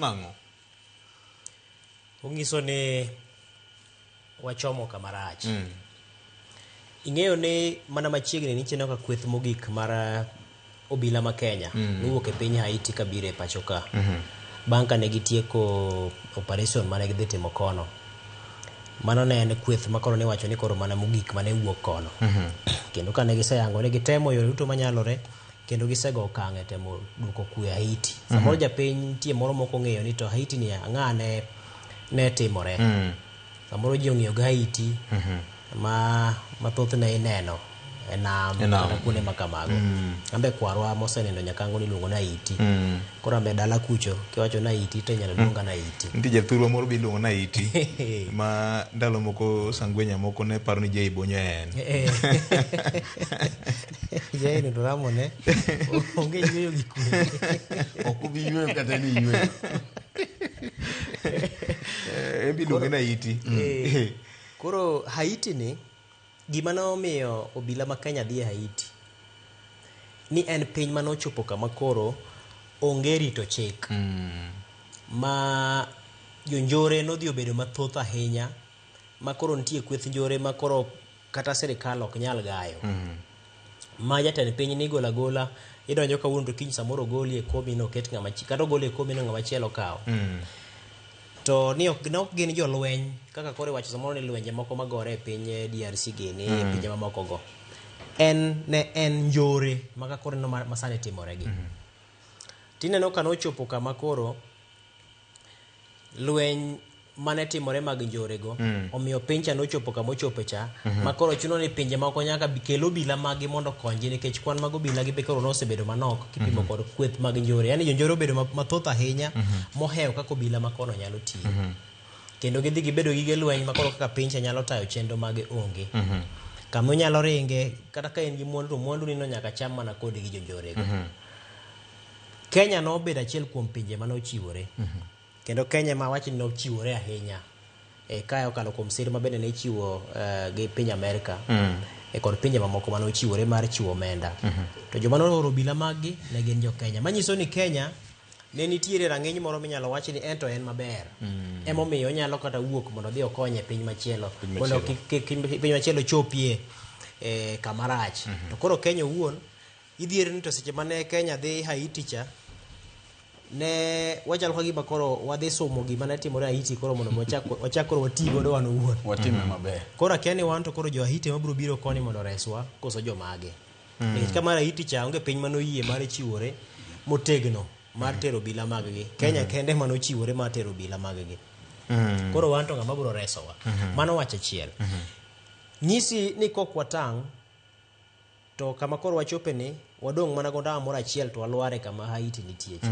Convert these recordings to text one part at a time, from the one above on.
Ang'o? Onyiso ni wachomo kama rach. Ing'eyo ni mana machiegni ni ineno ka kweth mogik mar obila ma Kenya nowuok e piny Haiti kabiro e pacho ka. Bang' kane gitieko operation mane gidhi timo kono. Mano ne en kweth ma koro niwacho ni koro mana mogik mane wuok kono. Kendo kane giseyango ni gitemo yore duto manyalore kendo gisego okang' e temo duoko kwe Haiti. Samoro japiny nitie moro mok ong'eyo ni to Haiti ni ang'a ne timore. Samoro ji ong'iyo gi Haiti ma mathothne ineno e nam E nam. kata kuonde ma kamago. Ambe kwarwa mosenindo Nyakango niluongo ni Haiti. Koro ambe dala kucho kiwacho ni Haiti to inyalo luonga ni Haiti. Nitie jathurwa moro be iluongo ni Haiti ma ndalo moko sangwenya moko ne paro ni Jay Bonyo en. Jay to ramone onge yueyo gi kwe. Ok ubi yueyo kata ni yueyo. En be iluonge ni Haiti. Koro Haiti ni gima nomiyo obila ma Kenya dhi e Haiti ni en piny mane ochopo kama koro onge rito chik. Ma jonjore nodhi obedo mathoth ahinya ma koro nitie kweth njore ma koro kata sirikal ok nyal gayo. Ma jatend piny ni igolo agola idonjo kawuono to kiny samoro ogoli e komi no oket ng'ama kata ogoli e komi no ng'ama chielo kawo. To ni ok ne ok gin jolweny kaka koro iwacho samoro ni lwenje moko magore e piny DRC gini e pinje mamoko go. En ne en njore ma kaka koro ineno ma sani timore gi. Tineno ka nochopo kama koro lweny mane timore mag njore go omiyo piny cha nochopo kama ochope cha ma koro chuno ni pinje moko nyaka kel obila maggi mondo okonygi nikech kwan mag obila gi be koro nosebedo manok kipimo kod kweth mag njore. Yaani jonjore obedo mathoth ahinya mohewo kaka obila ma kono nyalo tiyo. Kendo gidhi gibedo gige lweny ma koro kaka piny cha nyalo tayo chenro mage onge. Kama onyalo ringe kata ka in gi mwandu to mwandu ni no nyaka cham mana kodi gi jonjore go. Kenya nobedo achiel kuom pinje mane ochiwore. Kendo Kenya ma awach ni nochiwore ahinya kae okalo kuom sir ma bende ne ichiwo gi piny Amerka kod pinje mamoko mane ochiwore mar chiwo omenda. To joma nooro obila maggi ne gin jo Kenya. Manyiso ni Kenya ne nitiere rang'iny moro minyalo wach ni en to en maber. Emomiyo onyalo kata wuok mondo odhi okony e piny machielo. Mondo kik piny machielo chopie kama rach. To koro Kenya owuon idhier ni to seche mane Kenya dhi Haiti cha ne wachalo ka gima koro wadhi somo gima ne timore Haiti koro mondo wachak koro wati godo wan owuon. Watime maber. Koro akia ni wan to koro jo Haiti ema biro biro koni mondo oreswa koso jomage. Nikech ka mar Haiti cha onge piny mane oyie mar chiwore motegno mar tero obila mag gi. Kenya kende mane ochiwore mar tero obila mag gi. Koro wan to ng'ama biro resowa. Mano wach achiel. Nyisi ni kok watang' to kama koro wachope ni wadong' mana go ndama moro achiel to walware kama Haiti nitie cha.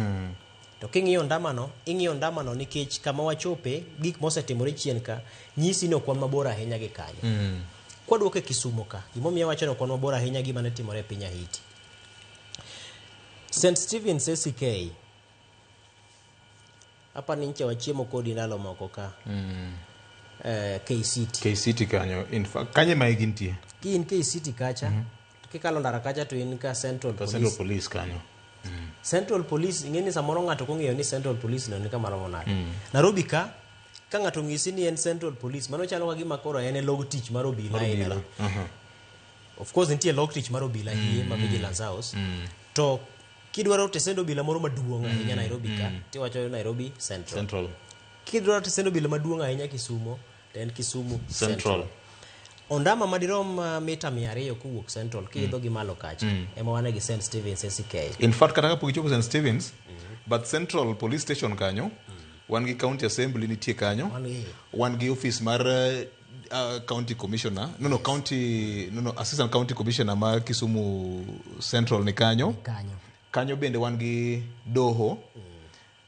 To king'iyo ndamano, ing'iyo ndamano nikech kama wachope gik mosetimore chien ka nyisi ni ok wan mabor ahinya gi kanyo. Kwaduoke Kisumo ka, gimomiyo awacho ni ok wan mabor ahinya gi gima ne timore e piny Haiti. St. Stephen's ACK apa ni nyicha wachiemo kodi ndalo moko ka. K-City. K-City kanyo, in fact, kanyo ema gintie. Ki in K-City kacha, to kikalo ndara kacha to in ka Central Ka Police. Central Police kanyo. Central Police, ing'e ni samoro ng'ato ok ong'eyo ni Central Police no ni kama romo nade. Nairobi ka, ka ng'ato ong'isi ni en Central Police, mano chalo ka gima koro en e log tich mar obila e Nairobi. Of course nitie log tich mar obila hie ma Vigilance House. To kidwaro tesend obila moro maduong' ahinya Nairobi ka, tiwacho Nairobi Central. Central. Kidwaro tesend obila maduong' ahinya Kisumo, to en Kisumu Central. Central. Ondama madirom mita 200 kowuok Central kiidho gi malo kacha ema wane gi St. Stephen's ACK. In fact, kata kapok ichopo St. Stephen's, but Central Police Station kanyo, wan gi County Assembly nitie kanyo, wan gi office mar County Commissioner, no, County, no, Assistant County Commissioner mar Kisumu Central ni kanyo. Kanyo. Kanyo bende wan gi Doho.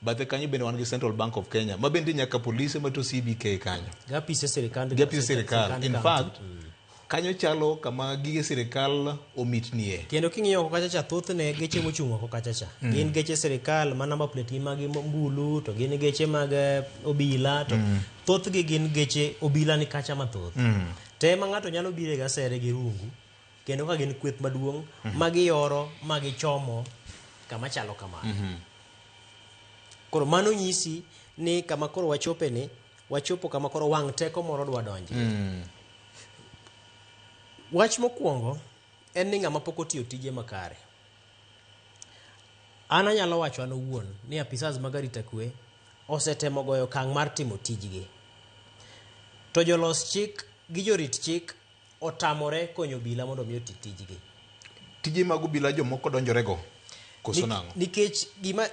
Bathe kanyo bende wan gi Central Bank of Kenya, ma bende nyaka polise ma to CBK kanyo. Gi apise sirikand Gi apise sirikal. In county. fact, kanyo chalo kama gige sirikal omitnie. Kendo king'iyo oko kacha cha thothne geche mochung' oko kacha cha gin geche sirikal ma number plate gi mag mbulu to gin geche mag obila to thothgi gin geche obila ni kacha mathoth. Te ma ng'ato nyalo bire gi asere gi rungu kendo ka gin kweth maduong' ma giyoro ma gichomo kama chalo kamano. Koro mano nyisi ni kama koro wachope ni, wachopo kama koro wang' teko moro dwa donje. Wach mokwongo en ni ng'ama pok otiyo tije makare. An anyalo wacho an owuon ni apisas mag arita kwe osetemo goyo okang' mar timo tijgi. To jolos chik gi jorit chik otamore konyo obila mondo mi oti tijgi. Tije mag obila jomoko donjorego koso nang'o? Nikech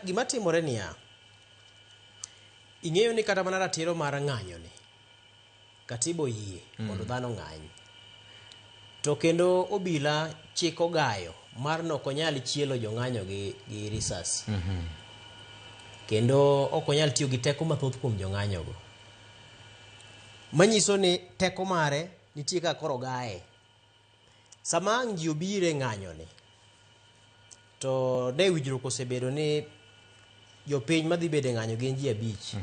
gima timore niya, ing'eyo ni kata mana ratiro mar ng'anyo ni, katiba oyie mondo dhano ng'any. To kendo obila chik ogayo mar nok onyal chielo jong'anyo gi risasi. Kendo ok onyal tiyo gi teko mathoth kuom jong'anyo go. Manyiso ni teko mare nitie kaka koro ogaye. Sama ang' ji obiro e ng'anyo ni, to ne winjruok osebedo ni jopiny madhi bedo e ng'anyo gin ji 5.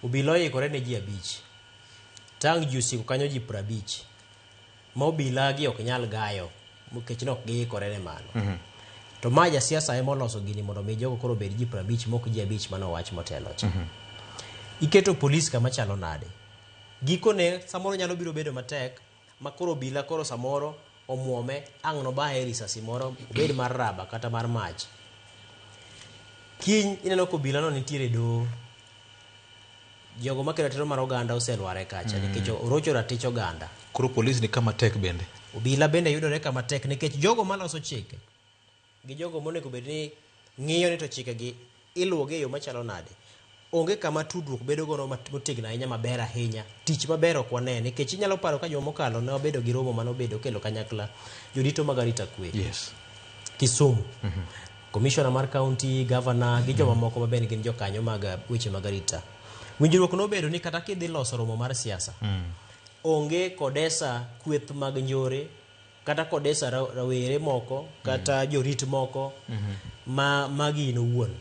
Obila oikore ne ji 5. Tang' ji osiko kanyo ji 50. Ma obila gi ok nyal gayo nikech ne ok giikore ne mano. To ma jasiasa ema oloso gini mondo mi jogo koro obed ji 50 mok ji 5 mane owach motelo cha. Iketo polis kama chalo nade? Gikone samoro nyalo biro bedo matek ma koro obila koro samoro omuome ang' nobaye risasi moro obed mar raba kata mar mach. Kiny ineno ka obila no nitiere e doho. Jogo makelo ratiro mar oganda oselware kacha nikech orocho ratich oganda. Koro polis ni kama tek bende. Obila bende yudore kama tek nikech jogo maloso chike gi jogo monego bed ni ng'iyo ni to chike gi iluwogi e yo machalo nade. Onge kama tudruok bedo godo motegno ahinya maber ahinya. Tich maber ok wane nikech inyalo paro ka juma mokalo ne wabedo gi romo mane obedo kelo kanyakla jodito mag arita kwe. Yes. Kisumu. Commissioner mar county, governor gi joma moko ma bende gin jokanyo mag weche mag arita. Winjruok nobedo ni kata kidhi loso romo mar siasa, onge kodesa kweth mag njore kata kodesa rawere moko kata jorit moko ma magi in owuon.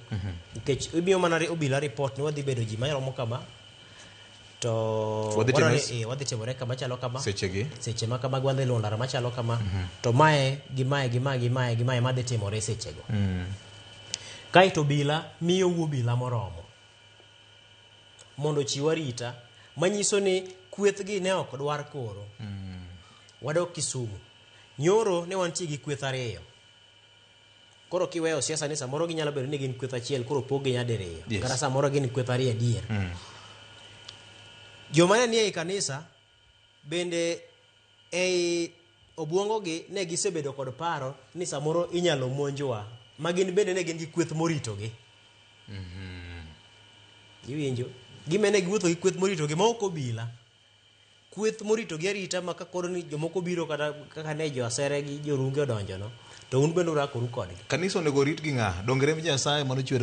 Nikech imiyo mana obila report ni wadhi bedo ji maromo kama to wadhi timore kama chalo kama sechegi seche ma kama wadhi luwo ndara machalo kama to mae gi mae gi mae gi mae gi mae madhi timore sechego. Kaeto obila miyo obila moromo mondo ochiw arita manyiso ni kwethgi ne ok dwar koro. Wadok Kisumu. Nyoro ne wantie gi kweth 2. Koro kiweyo siasa ni samoro ginyalo bedo ni gin kweth achiel koro pog gi nyadiriyo. Yes. Kata samoro gin kweth 2 adier. Joma ne nie ei kanisa bende ei obuongo gi ne gisebedo kod paro ni samoro inyalo monjwa ma gin bende ne gin gi kweth moritogi. Iwinjo? Gime ne giwuotho gi kweth moritogi ma ok obila. Kweth moritogi arita ma ka koro ni jomoko biro kata kaka ne jo asere gi jorunge odonjo no to un bende urakoru kodgi. Kanisa onego orit gi ng'a? Donge remb Nyasaye mano chwer